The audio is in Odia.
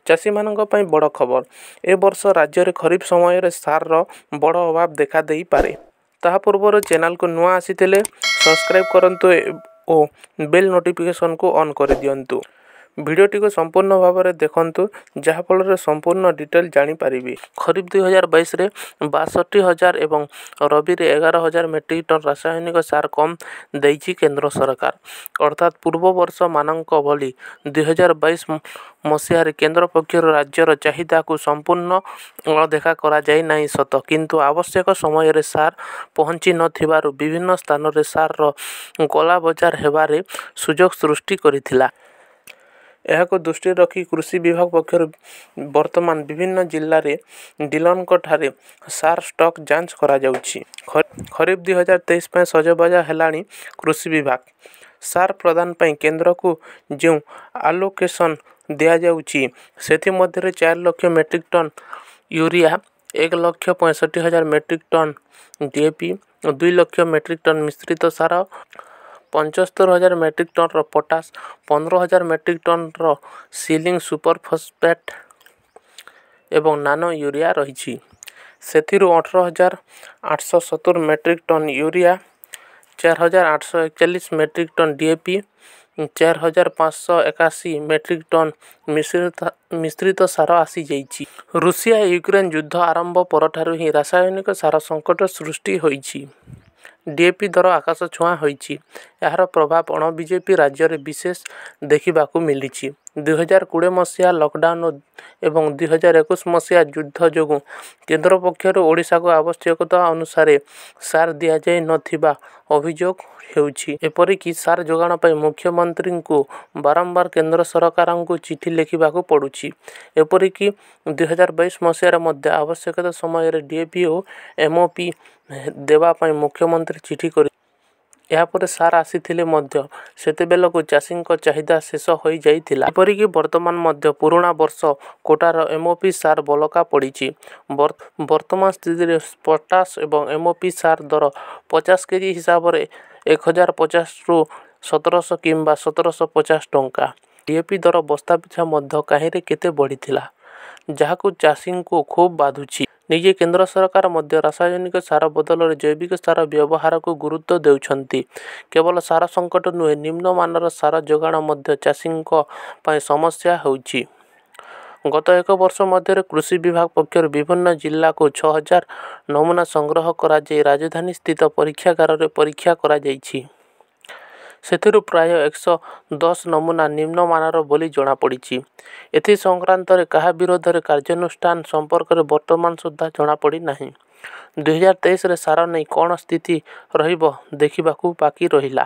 ଚାଷୀମାନଙ୍କ ପାଇଁ ବଡ଼ ଖବର। ଏ ବର୍ଷ ରାଜ୍ୟରେ ଖରିଫ ସମୟରେ ସାରର ବଡ଼ ଅଭାବ ଦେଖାଦେଇପାରେ। ତାହା ପୂର୍ବରୁ ଚ୍ୟାନେଲକୁ ନୂଆ ଆସିଥିଲେ ସବସ୍କ୍ରାଇବ୍ କରନ୍ତୁ ଓ ବେଲ୍ ନୋଟିଫିକେସନକୁ ଅନ୍ କରିଦିଅନ୍ତୁ। ଭିଡ଼ିଓଟିକୁ ସମ୍ପୂର୍ଣ୍ଣ ଭାବରେ ଦେଖନ୍ତୁ, ଯାହାଫଳରେ ସମ୍ପୂର୍ଣ୍ଣ ଡିଟେଲ୍ ଜାଣିପାରିବେ। ଖରିଫ 2022ରେ 62,000 ଏବଂ ରବିରେ 11,000 ମେଟ୍ରିକ୍ ଟନ୍ ରାସାୟନିକ ସାର କମ୍ ଦେଇଛି କେନ୍ଦ୍ର ସରକାର। ଅର୍ଥାତ୍ ପୂର୍ବ ବର୍ଷମାନଙ୍କ ଭଳି 2022 ମସିହାରେ କେନ୍ଦ୍ର ପକ୍ଷରୁ ରାଜ୍ୟର ଚାହିଦାକୁ ସମ୍ପୂର୍ଣ୍ଣ ଅଣଦେଖା କରାଯାଇ ନାହିଁ ସତ, କିନ୍ତୁ ଆବଶ୍ୟକ ସମୟରେ ସାର ପହଞ୍ଚିନଥିବାରୁ ବିଭିନ୍ନ ସ୍ଥାନରେ ସାରର କଳାବଜାର ହେବାରେ ସୁଯୋଗ ସୃଷ୍ଟି କରିଥିଲା। ଏହାକୁ ଦୃଷ୍ଟିରେ ରଖି କୃଷି ବିଭାଗ ପକ୍ଷରୁ ବର୍ତ୍ତମାନ ବିଭିନ୍ନ ଜିଲ୍ଲାରେ ଡିଲରଙ୍କଠାରେ ସାର ଷ୍ଟକ୍ ଯାଞ୍ଚ କରାଯାଉଛି। ଖରିଫ 2023 ପାଇଁ ସଜବାଜ ହେଲାଣି କୃଷି ବିଭାଗ। ସାର ପ୍ରଦାନ ପାଇଁ କେନ୍ଦ୍ରକୁ ଯେଉଁ ଆଲୋକେସନ ଦିଆଯାଇଛି, ସେଥିମଧ୍ୟରେ 4 lakh metric tonne urea, 1,65,000 metric tonne DAP, 2 lakh metric tonne ମିଶ୍ରିତ ସାର, 75,000 ମେଟ୍ରିକ ଟନର ପଟାସ, 15,000 ମେଟ୍ରିକ ଟନର ସିଙ୍ଗଲ ସୁପରଫସଫେଟ ଏବଂ ନାନୋ ୟୁରିଆ ରହିଛି। ସେଥିରୁ 18,870 metric tonne urea, 4,841 metric tonne DAP, 4,581 metric tonne ମିଶ୍ରିତ ସାର ଆସିଯାଇଛି। ରୁଷିଆ ୟୁକ୍ରେନ ଯୁଦ୍ଧ ଆରମ୍ଭ ପରଠାରୁ ହିଁ ରାସାୟନିକ ସାର ସଙ୍କଟ ସୃଷ୍ଟି ହୋଇଛି। ଡିଏପି ଦର ଆକାଶଛୁଆଁ ହୋଇଛି। ଏହାର ପ୍ରଭାବ ଅଣବିଜେପି ରାଜ୍ୟରେ ବିଶେଷ ଦେଖିବାକୁ ମିଳିଛି। 2020 ମସିହା ଲକଡାଉନ ଏବଂ 2021 ମସିହା ଯୁଦ୍ଧ ଯୋଗୁଁ କେନ୍ଦ୍ର ପକ୍ଷରୁ ଓଡ଼ିଶାକୁ ଆବଶ୍ୟକତା ଅନୁସାରେ ସାର ଦିଆଯାଇ ନ ଥିବା ଅଭିଯୋଗ ହେଉଛି। ଏପରିକି ସାର ଯୋଗାଣ ପାଇଁ ମୁଖ୍ୟମନ୍ତ୍ରୀଙ୍କୁ ବାରମ୍ବାର କେନ୍ଦ୍ର ସରକାରଙ୍କୁ ଚିଠି ଲେଖିବାକୁ ପଡୁଛି। ଏପରିକି 2022 ମସିହାରେ ମଧ୍ୟ ଆବଶ୍ୟକତା ସମୟରେ ଡିଏପି ଓ ଏମଓପି ଦେବା ପାଇଁ ମୁଖ୍ୟମନ୍ତ୍ରୀ ଚିଠି କରି ଏହାପରେ ସାର ଆସିଥିଲେ ମଧ୍ୟ ସେତେବେଳକୁ ଚାଷୀଙ୍କ ଚାହିଦା ଶେଷ ହୋଇଯାଇଥିଲା। ଏପରିକି ବର୍ତ୍ତମାନ ମଧ୍ୟ ପୁରୁଣା ବର୍ଷ କୋଟାର ଏମଓପି ସାର ବଳକା ପଡ଼ିଛି। ବର୍ତ୍ତମାନ ସ୍ଥିତିରେ ପଟାସ ଏବଂ ଏମଓପି ସାର ଦର 50 କେଜି ହିସାବରେ 1050ରୁ 1700 କିମ୍ବା 1750 ଟଙ୍କା। ଡିଏପି ଦର ବସ୍ତା ପିଛା ମଧ୍ୟ କାହିଁରେ କେତେ ବଢ଼ିଥିଲା, ଯାହାକୁ ଚାଷୀଙ୍କୁ ଖୁବ୍ ବାଧୁଛି। ନିଜେ କେନ୍ଦ୍ର ସରକାର ମଧ୍ୟ ରାସାୟନିକ ସାର ବଦଳରେ ଜୈବିକ ସାର ବ୍ୟବହାରକୁ ଗୁରୁତ୍ୱ ଦେଉଛନ୍ତି। କେବଳ ସାର ସଙ୍କଟ ନୁହେଁ, ନିମ୍ନମାନର ସାର ଯୋଗାଣ ମଧ୍ୟ ଚାଷୀଙ୍କ ପାଇଁ ସମସ୍ୟା ହେଉଛି। ଗତ ଏକ ବର୍ଷ ମଧ୍ୟରେ କୃଷି ବିଭାଗ ପକ୍ଷରୁ ବିଭିନ୍ନ ଜିଲ୍ଲାରୁ 6,000 ନମୁନା ସଂଗ୍ରହ କରାଯାଇ ରାଜଧାନୀସ୍ଥିତ ପରୀକ୍ଷାଗାରରେ ପରୀକ୍ଷା କରାଯାଇଛି। ସେଥିରୁ ପ୍ରାୟ 110 ନମୁନା ନିମ୍ନମାନର ବୋଲି ଜଣାପଡ଼ିଛି। ଏଥି ସଂକ୍ରାନ୍ତରେ କାହା ବିରୋଧରେ କାର୍ଯ୍ୟାନୁଷ୍ଠାନ ସମ୍ପର୍କରେ ବର୍ତ୍ତମାନ ସୁଦ୍ଧା ଜଣାପଡ଼ିନାହିଁ। 2023ରେ ସାର ନେଇ କ'ଣ ସ୍ଥିତି ରହିବ, ଦେଖିବାକୁ ବାକି ରହିଲା।